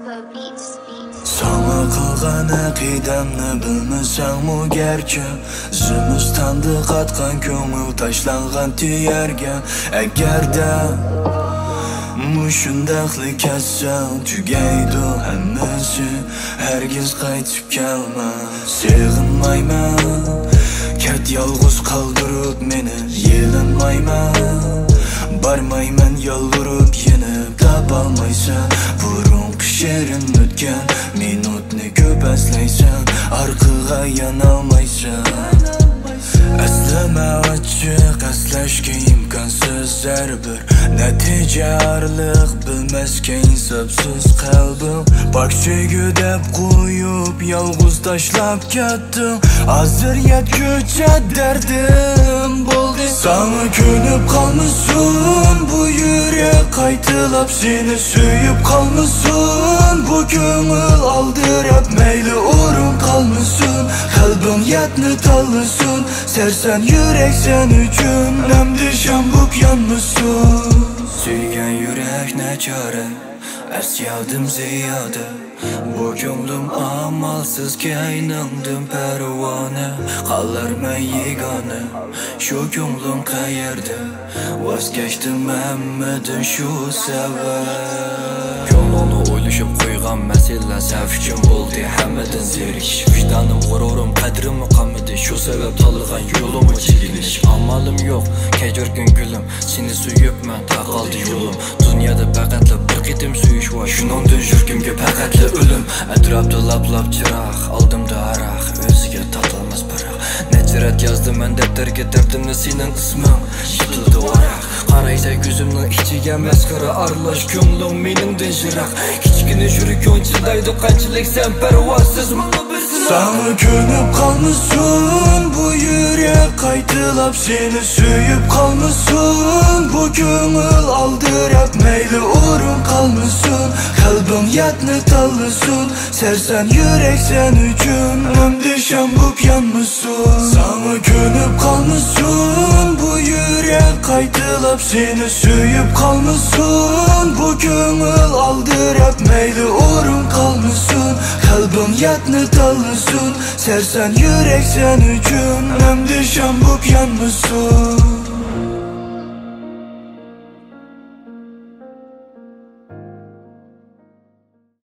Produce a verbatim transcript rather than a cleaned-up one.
ساڭا قىلغان ئەقىدەمنى بىلمىسەڭمۇ گەرچە، زىمىستاندا قاتقان كۆڭۈل تاشلانغان تۈيەرگە. ئەگەردە مۇشۇنداقلا كەتسەڭ، تۈگەيدۇ ھەممىسى، ھەرگىز قايتىپ كەلمە. سېغىنمايمەن، كەت يالغۇز قالدۇرۇپ مېنى. يېلىنمايمەن، بارمايمەن يالۋۇرۇپ يېنىپ. تاپالمايسەن بۇرۇنقى شېرىن ئۆتكەن مىنۇتنى، كۆپ ئەسلەيسەن، ئارقىغا يانالمايسەن. ئەسلىمە ئاچچىق، ئەسلەشكە ئىمكانسىز ھەر بىر نەتىجە ئارىلىق، بىلمەسكە ئىنساپسىز قەلبىڭ. پاك سۆيگۈ دەپ قويۇپ، يالغۇز تاشلاپ كەتتىڭ. ھازىر يەتكۈچە دەردىم بولدى. ساڭا كۆنۈپ قالمىسۇن بۇ يۈرەك، قايتىلاپ سېنى سۆيۈپ قالمىسۇن. بۇ كۆڭۈل ئالدىراپ، مەيلى ئورۇن قالمىسۇن، قەلبىڭ ياتنى تاللىسۇن. سەرسان يۈرەك سەن ئۈچۈن ئەمدى شام بوپ يانمىسۇن. سۆيگەن يۈرەك ناچارى، ئەس يادىم زىيادە. بۇ كۆڭلۈم ئامالسىز كەينىڭدىن پەرۋانە، قالارمەن يېگانە. شۇ كۆڭلۈم قەيەردە؟ ۋاز كەچتىم ھەممىدىن شۇ سەۋەب. كۆڭلۈڭنى ئويلىشىپ قويغان مەسىلە سەن ئۈچۈن بولدى ھەممىدىن زېرىكىش. ۋىجدانىم، غۇرۇرۇم، قەدرىممۇ قالمىدى، شۇ سەۋەب تاللىغان يولۇممۇ چېكىنىش. ئامالىم يوق، كەچۈرگىن گۈلۈم، سېنى سۆيۈپمەن، تاقالدى يولۇم. دۇنيادا پەقەتلا بىر قېتىم سۆيۈش بار، شۇنىڭدىن يۈرىكىمگە پەقەتلا ئۆلۈم. ئەتراپتا لاپ-لاپ چىراغ، ئالدىمدا ھاراق، ئۆزىگە تاتالماس بىراق. نەچچە رەت يازدىم مەن دەپتەرگە دەردىمنى، سېنىڭ ئىسمىڭ يېتىلدى ۋاراق. قارايسەن كۆزۈمنىڭ ئىچىگە، مەسخىرە ئارىلاش، كۆڭلۈڭ مېنىڭدىن يىراق. كىچىككىنە يۈرىكىڭ چىدايدۇ قانچىلىك سەن پەرۋاسىز ماڭا بىر سىناق. ساڭا كۆنۈپ قالمىسۇن بۇ يۈرەك، قايتىلاپ سېنى سۆيۈپ قالمىسۇن. بۇ كۆڭۈل ئالدىراپ، مەيلى ئورۇن قالمىسۇن، قەلبىڭ ياتنى تاللىسۇن. سەرسان يۈرەك سەن ئۈچۈن ئەمدى شام بوپ يانمىسۇن. ساڭا كۆنۈپ قالمىسۇن بۇ يۈرەك، قايتىلاپ سېنى سۆيۈپ قالمىسۇن. بۇ كۆڭۈل ئالدىراپ، مەيلى ئورۇن قالمىسۇن، قەلبىڭ ياتنى تاللىسۇن. سەرسان يۈرەك سەن ئۈچۈن ئەمدى شام بوپ يانمىسۇن.